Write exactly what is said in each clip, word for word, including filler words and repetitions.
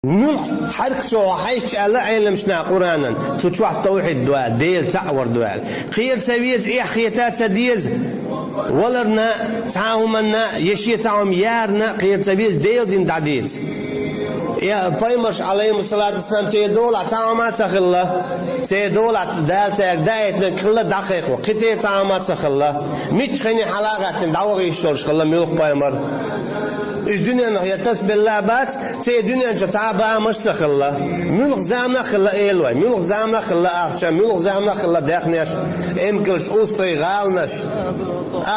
Муьлх хьарк чу хьо хьаьшча аьлла Ӏеламнаха Къуранан, цу чохь тавхьид ду аьлла, Дела цхьаъ вар ду аьлла. Кхера ца веза, эхь хета а ца деза, валарна а, цхьа а хӀуманна а, я шен цхьа хӀума ярна а кхера ца веза, Делан дин дӀадеца. Э, пайхамарш, Ӏалайхимуссалату вассалам, церан долахь цхьа хӀума а ца хилла. Церан долахь Дала цаьрга даийтинарг хилла дӀакхайкхо, кхин церан цхьа хӀума а ца хилла. Мичча хенахь хьала а гӀаьттина дӀаваха йиш йолуш хилла муьлхха пайхамар. Уьш дуьненах я тасбелла а бац, церан дуьнен чу цхьа а бамаш а ца хилла. Муьлхха заманах а хилла элой, муьлхха заманах а хилла ахча, муьлхха заманах а хилла даьхнеш, эмкалш, устагӀий, гӀаланаш,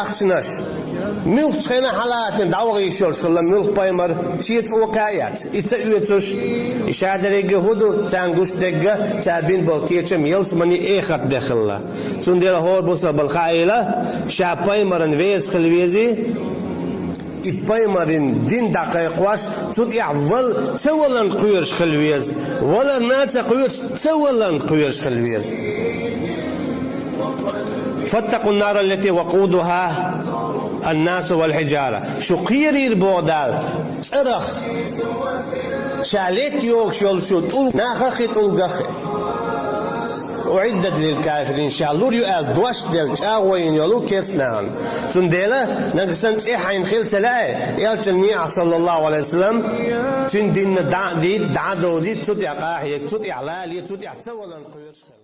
ахчанаш. Муьлххачу хенахь хьала а гӀаьттина дӀаваха йиш йолуш хилла муьлхха пайхамар, шен цӀока а эцна, и ца оьцуш. И ша дерриге хӀун ду, царна гуш дерг, цара бина болу кечам ялсамани эхарт де хилла. Цундела хӀора бусалбана хаийла, ша пайхамаран веза хила везий, и пайхамаран дин дӀакхайкхош, цу тӀехь вал ца валарна кхоьруш хила веза, валарна а ца кхоьруш, ца валарна кхоьруш хила веза. فاتقوا النار التي وقودها الناس والحجارة. Шу кхерийла, боху Дала, цӀарах, ша летта йогуш йолчу тӀулг-, нахах а, тӀулгах а. أعدت للكافرين, ша лур ю аьлла дош делла, чӀагӀо йина йолу керста нахана. Цундела, нагахь санна цӀе хьайна хила ца лаьа, элчанна неӀалт, саллаллаху Ӏалайхи ва саллам, цуьнан динна дӀа а дийца, дӀа а довзийта, цу тӀехь къахьега, цу тӀехь лале, цу тӀехь ца валарна кхоьруш хила.